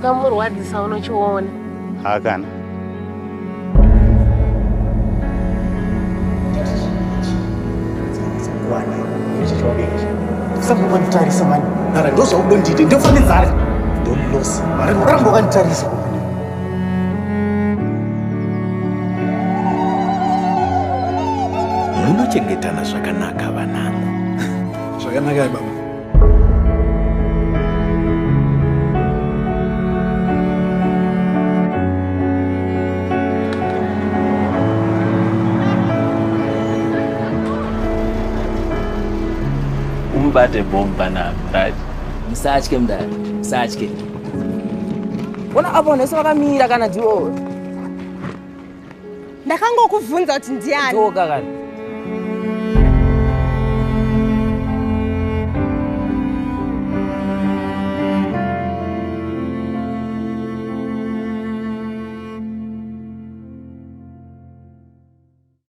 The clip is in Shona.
Ukamurwadzisa unochiona. Hakana. Usakanditarisa mani. Nara ndozvaudondiite ndofa nenzara. Ndolosi. Mari uramba wakanditarisa. Munochengetana zvakanaka vanangu. Zvakanaka baba. Umubate bomba nami, right? Musatye mudare, musatye. Ona apo vanhu vese vakamira kana ndiwo. Ndakangokubvunza kuti ndiani. Dzoka kana.